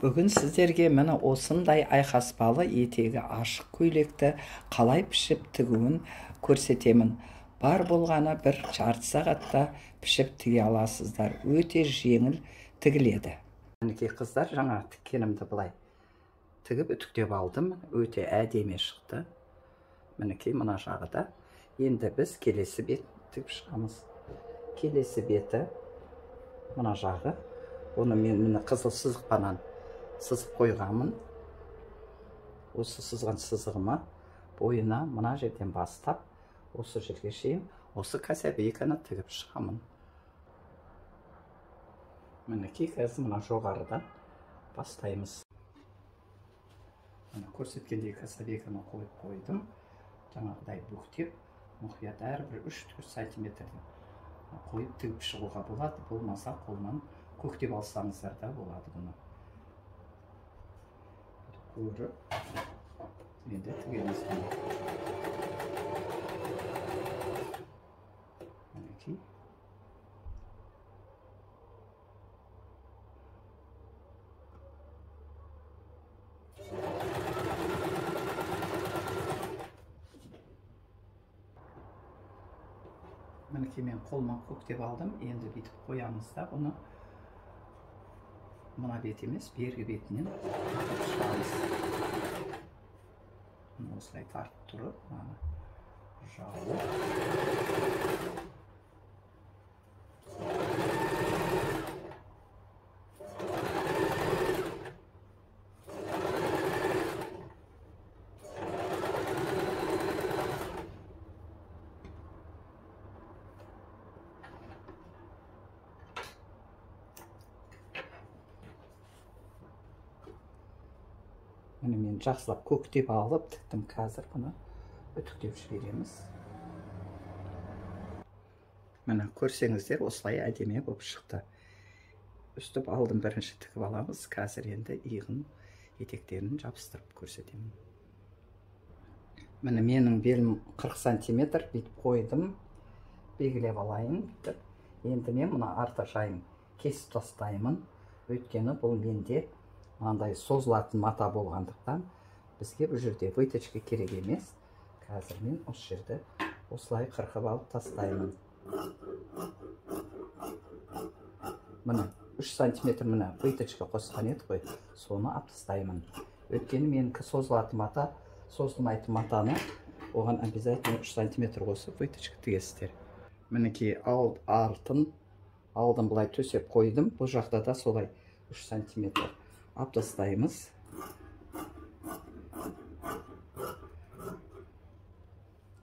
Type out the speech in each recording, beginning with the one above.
Бүгін сіздерге міне осындай айқаспалы етегі ашық көйлекті қалай пішіп тігуін көрсетемін. Бар болғаны бір жарты сағатта пішіп тіге аласыздар. Өте жеңіл тігіледі. Мінекей қыздар, жаңа тіккенімді былай тігіп үтіктеп алдым. Өте әдемі шықты. Мінекей мына жағы да. Енді біз келесі бет тігіп шығамыз. Келесі беті мына жағы. Оны мен міне қызыл сызықпанан сызып қойғанмын. Осы сызған сызығыма бойына мына жерден бастап осы жерге шейін осы кособейканы тігіп шығамын. Мінекей қазір мына жоғарыдан бастаймыз. Мына көрсеткендей кособейканы қойып қойдым. Жаңағыдай бүктеп, мұқият әрбір 3-4 сантиметрден қойып тігіп шығуға болады. Болмаса қолмен көктеп алсаңыздар да болады бұны. Көріп, енді тігеміз. Мінекей. Мінекей мен қолыма көктеп алдым. Енді бүйтіп қоямыз да бұны мына бет емес, бергі бетінен тартып шығамыз. Осылай тартып тұрып, мынаны жауып. Міне мен жақсылап көктеп алып тіктім. Қазір бұны үтіктеп жібереміз. Міне көрсеңіздер осылай әдемі болып шықты. Үстіп алдым бірінші тігіп аламыз. Қазір енді иығын етектерін жабыстырып көрсетемін. Міне менің белім 40 сантиметр бүйтіп қойдым. Белгілеп алайын бүйтіп. Енді мен мына арты жайын кесіп тастаймын. Өйткені бұл менде мынандай созылатын мата болғандықтан бізге бұл жерде выточка керек емес. Қазір мен осы жерді осылай қырқып алып тастаймын. Міне 3 сантиметр міне выточка қосқан едік қой, соны алып тастаймын. Өйткені менікі созылатын мата, созылмайтын матаны оған обязательно 3 сантиметр қосып выточка тігесіздер. Мінекей артын алдын былай төсеп қойдым. Бұл жақта да солай 3 сантиметр алып тастаймыз.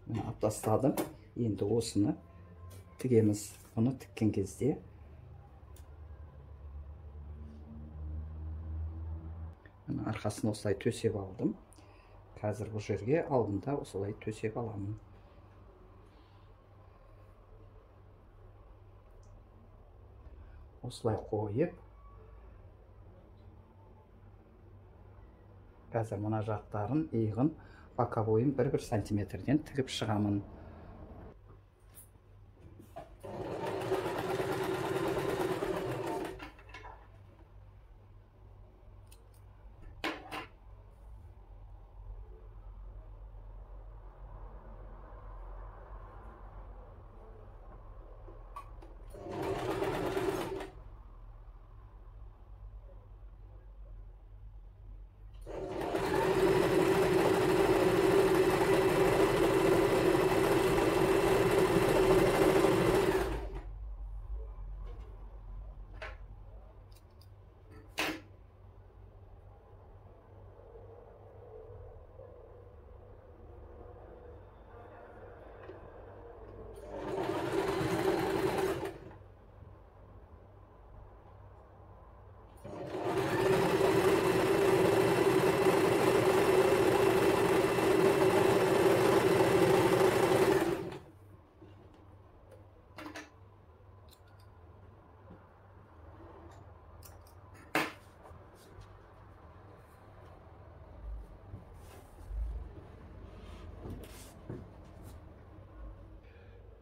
Міне алып тастадым. Енді осыны тігеміз. Бұны тіккен кезде міне арқасын осылай төсеп алдым. Қазір бұл жерге алдында осылай төсеп аламын. Осылай қойып, қазір мына жақтарын иығын боковойын 1-1 сантиметрден тігіп шығамын.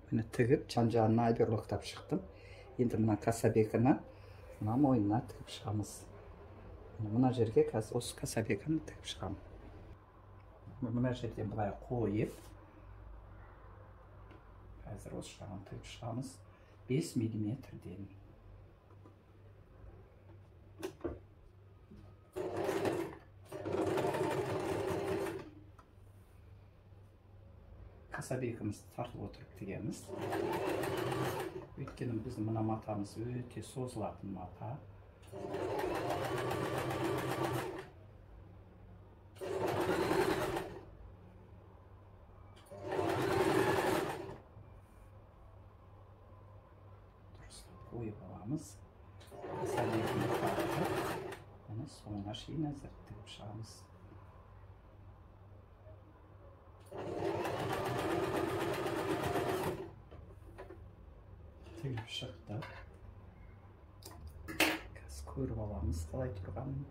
Міне тігіп, жан-жағына оверлоктап шықтым. Енді мына кособекіні мына мойнына тігіп шығамыз. Мына жерге қазір осы кособекіні тігіп шығамын. Мына жерден былай қойып, қазір осы жағын тігіп шығамыз 5 миллиметрден. Кособекімізді тартып отырып тігеміз. Өйткені біздің мына матамыз өте созылатын мата. Дұрыстап қойып аламыз. Кособекіні тартып, міне соңына шейін әзір тігіп шығамыз. Тігіп шықтық. Қазір көріп аламыз қалай тұрғанын.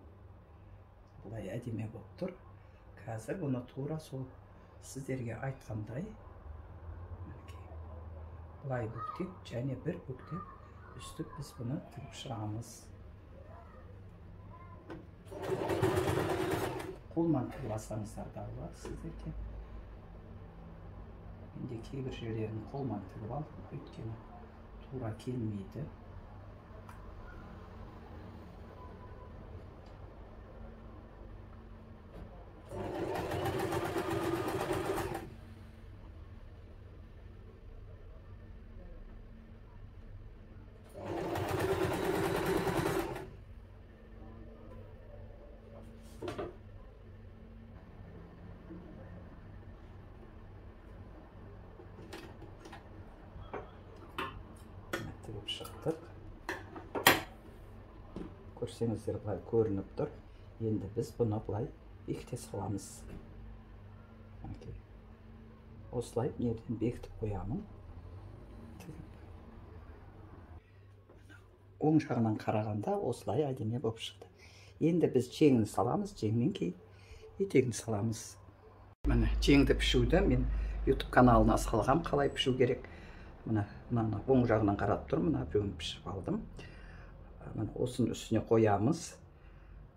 Былай әдемі болып тұр. Қазір бұны тура сол сіздерге айтқандай былай бүктеп және бір бүктеп үстіп біз бұны тігіп шығамыз. Қолмен тігіп алсаңыздар да болады сіздерге. Менде кейбір жерлерін қолмен тігіп алдым, өйткені тура келмейді. Тігіп шықтық. Көрсеңіздер былай көрініп тұр. Енді біз бұны былай бекіте саламыз. Мінекей. Осылай жерден бекітіп қоямын. Тігіп. Оң жағынан қарағанда осылай әдемі болып шықты. Енді біз жеңін саламыз, жеңнен кейін етегін саламыз. Міне жеңді пішуді мен YouTube каналына салғам, қалай пішу керек. Мына мынаны оң жағынан қарап тұрмын, мына біреуін пішіп алдым. Міне осының үстіне қоямыз.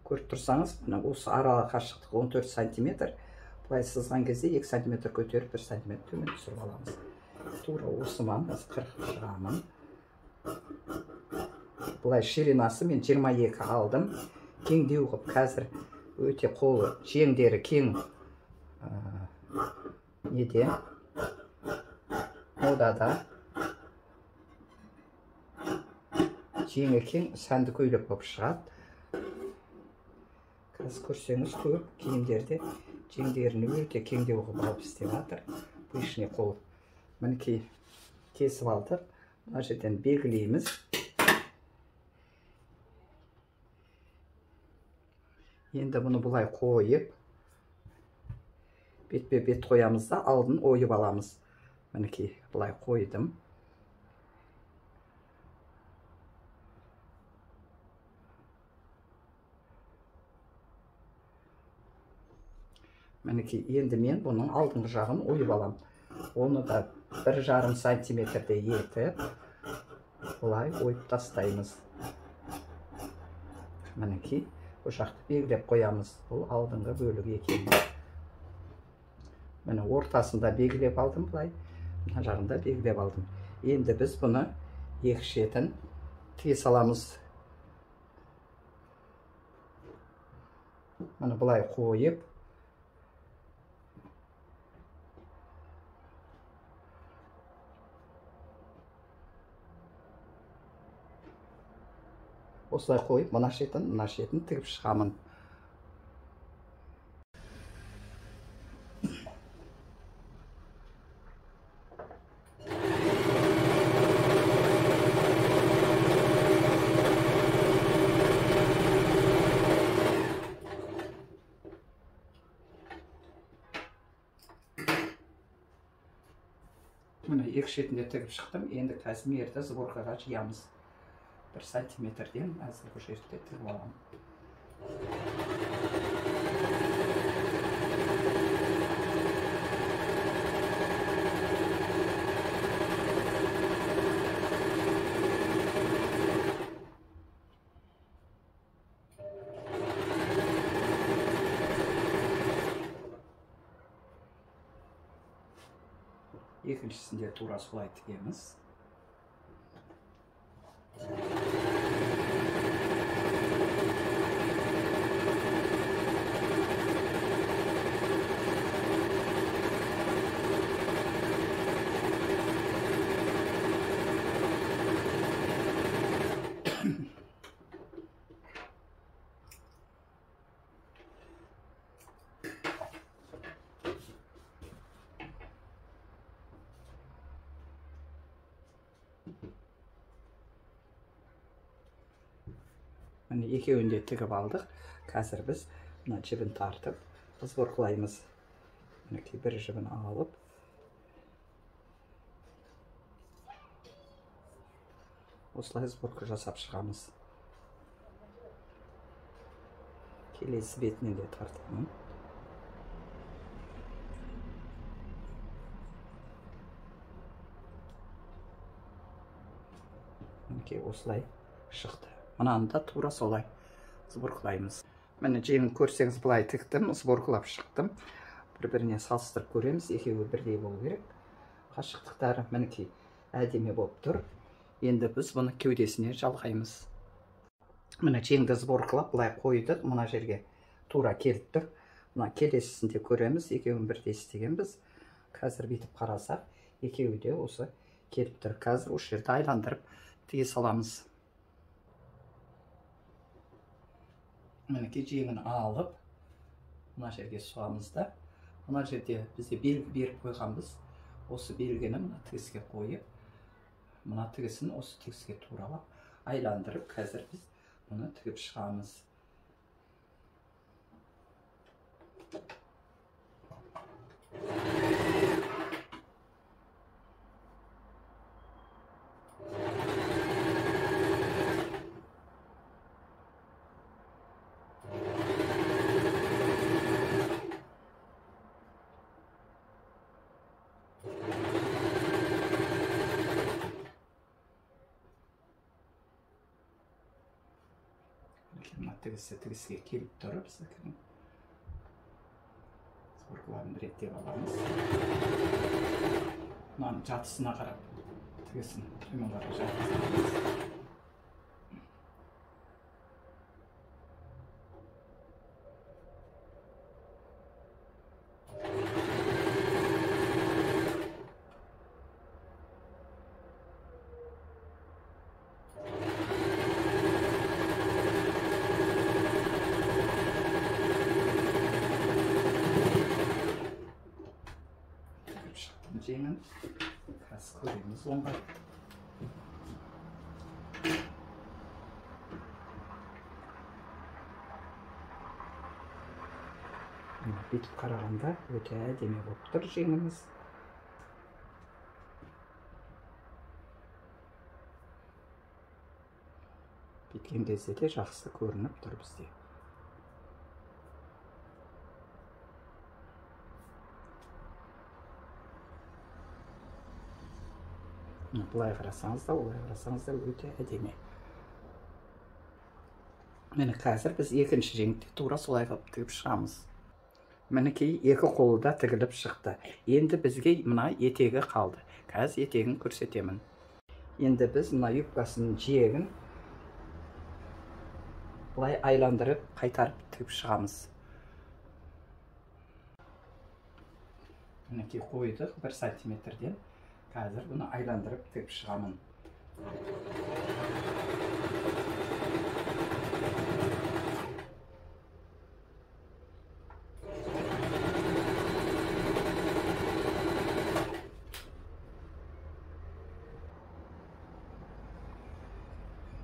Көріп тұрсаңыз, мына осы ара қашықтық 14 сантиметр. Былай сызған кезде 2 сантиметр көтеріп, 1 сантиметр төмен түсіріп аламыз. Тура осы маңыз қырқып шығамын. Былай ширинасы мен 22 алдым. Кеңдеу қылып қазір өте қолы жеңдері кең неде модада. Жеңі кең сәнді көйлек болып шығады. Қазір көрсеңіз көп киімдерде жеңдерін өте кеңдеу қылып алып істеп жатыр. Пышный қол. Мінекей кесіп алдық. Мына жерден белгілейміз. Енді бұны былай қойып бетпе бет қоямыз да алдын ойып аламыз. Мінекей былай қойдым. Мінекей енді мен бұның алдыңғы жағын ойып алам. Оны да 1,5 сантиметрде етіп былай ойып тастаймыз. Мінекей бұл жақты белгілеп қоямыз. Бұл алдыңғы бөлігі екен. Міне ортасында белгілеп алдым былай, мына жағында белгілеп алдым. Енді біз бұны екі шетін тіге саламыз. Міне былай қойып осылай қойып мына шетін, мына шетін тігіп шығамын. Міне екі шетінде тігіп шықтым. Енді қазір мерді сборкаға жиямыз. 1 сантиметрден әзір бұл жерде тігіп аламын. Екіншісінде тура солай тігеміз. Міне екеуін де тігіп алдық. Қазір біз мына жібін тартып сборкалаймыз. Мінекей бір жібін алып, осылай сборка жасап шығамыз. Келесі бетінен де тартамын. Мінекей осылай шықты. Мынаны да тура солай сборкалаймыз. Міне жеңін көрсеңіз былай тіктім, сборкалап шықтым. Бір-біріне салыстырып көреміз, екеуі бірдей болу керек. Қашықтықтары мінекей әдемі болып тұр. Енді біз бұны кеудесіне жалғаймыз. Міне жеңді сборкалап былай қойдық, мына жерге тура келіп тұр. Мына келесісінде көреміз, екеуін бірдей істегенбіз. Қазір бүйтіп қарасақ, екеуі де осы келіп тұр. Қазір осы жерді айландырып тіге саламыз. Мінекей жеңін алып, мына жерге сұғамыз да, мына жерде бізде белгі беріп қойғанбыз. Осы белгіні мына тігіске қойып, мына тігісін осы тігіске туралап айландырып, қазір біз бұны тігіп шығамыз. Мына тігісі тігіске келіп тұр біздікінің. Сборкаларын реттеп аламыз. Мынаның жатысына қарап тігісін төмен қарай жатқызамыз. Жеңін қазір көреміз оңға. Бүйтіп қарағанда өте әдемі болып тұр жеңіміз. Бүйткен кезде де жақсы көрініп тұр бізде. Былай қарасаңыз да, олай қарасаңыз да өте әдемі. Міне қазір біз екінші жеңді тура солай қылып тігіп шығамыз. Мінекей екі қолы да тігіліп шықты. Енді бізге мына етегі қалды. Қазір етегін көрсетемін. Енді біз мына юбкасының жиегін былай айландырып қайтарып тігіп шығамыз. Мінекей қойдық 1 сантиметрден. Қазір бұны айландырып тігіп шығамын.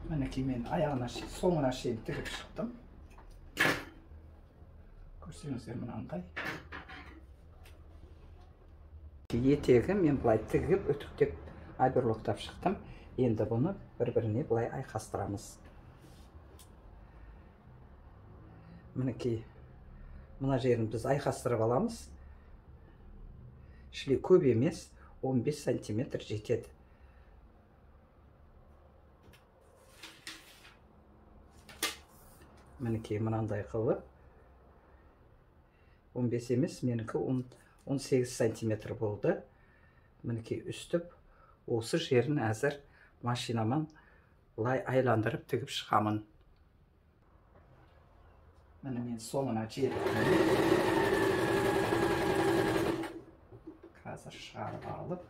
Мінекей мен аяғына соңына шейін тігіп шықтым. Көрсеңіздер мынандай. Етегі мен былай тігіп, үтіктеп, оверлоктап шықтым. Енді бұны бір-біріне былай айқастырамыз. Мінекей мына жерін біз айқастырып аламыз. Шілі көп емес, 15 сантиметр жетеді. Мінекей мынандай қылып 15 емес, менікі 18 сантиметр болды. Мінекей үстіп осы жерін әзір машинамен былай айландырып тігіп шығамын. Міне мен соңына жеттім. Қазір шығарып алып,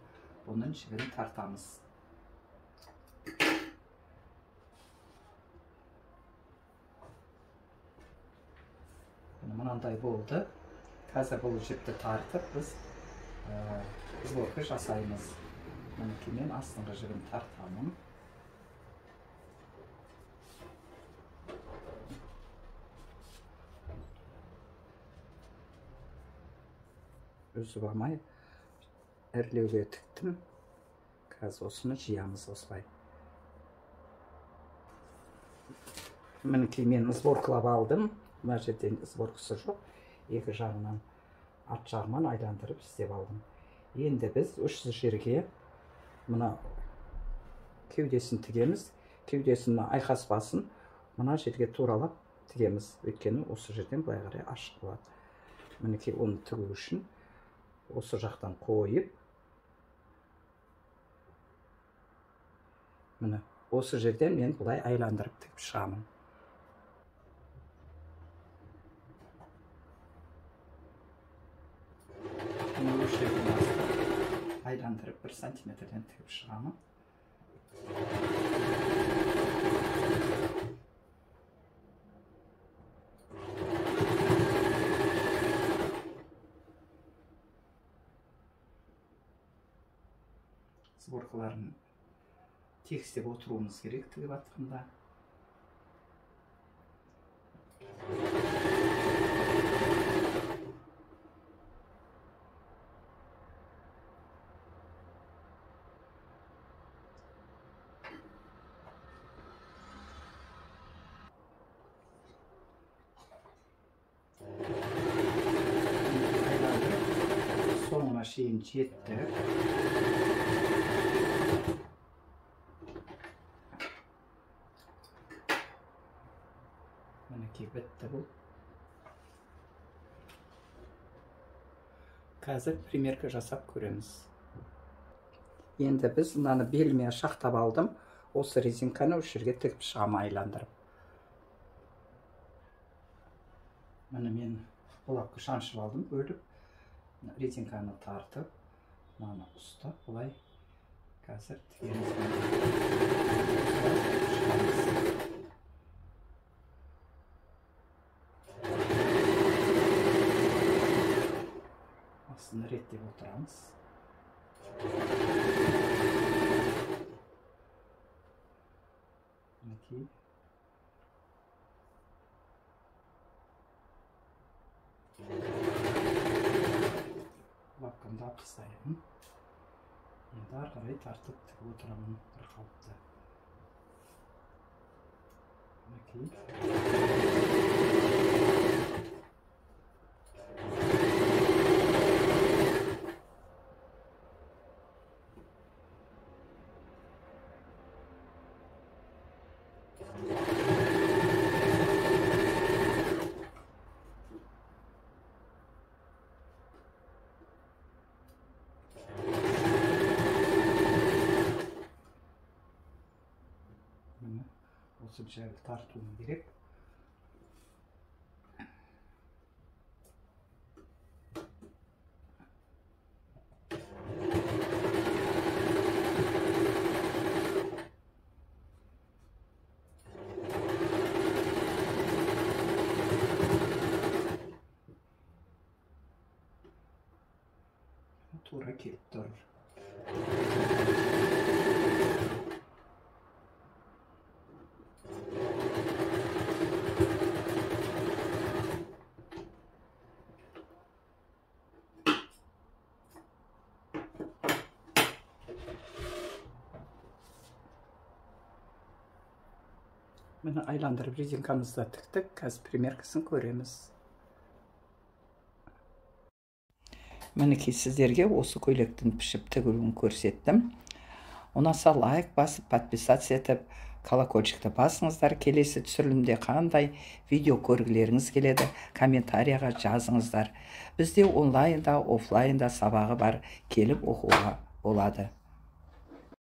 бұның жібін тартамыз. Мынандай болды. Қазір бұл жіпті тартып, біз сборка жасаймыз. Мінекей мен астыңғы жібін тартамын. Үзіп алмай әрлеуге тіктім. Қазір осыны жиямыз осылай. Мінекей мен сборкалап алдым. Мына жерден сборкасы жоқ. Екі жағынан, арт жағынан айландырып істеп алдым. Енді біз үш жерге мына кеудесін тігеміз. Кеудесін айқаспасын мына жерге туралап тігеміз. Өйткені осы жерден былай қарай ашық болады. Мінекей оны тігу үшін осы жақтан қойып, міне осы жерден мен былай айландырып тігіп шығамын. Міне осы жерден бастап айландырып 1 сантиметрден тігіп шығамын. Сборкаларын тегістеп отыруымыз керек тігіп атқанда. Соңына шейін жеттік. Мінекей бітті бұл. Қазір примерка жасап көреміз. Енді біз мынаны беліме шақтап алдым. Осы резинканы осы жерге тігіп шығамын айландырып. Міне мен булавка шаншып алдым, бөліп. Резинканы тартып, мынаны ұстап, былай қазір тігеміз. Астын реттеп отырамыз. Мінекей. Лапкамды алып тастаймын. Енді ары қарай тартып тігіп отырамын бір қалыпты. Мінекей. Осынша тартуым керек. Тура келіп тұр. Міне айландырып резинкамызды тіктік. Қазір примеркасын көреміз. Мінекей сіздерге осы көйлектің пішіп тігілуін көрсеттім. Ұнаса лайк басып, подписаться етіп, колокольчикті басыңыздар. Келесі түсірілімде қандай видео көргілеріңіз келеді, комментарияға жазыңыздар. Бізде онлайнда, офлайнда сабағы бар, келіп оқуға болады.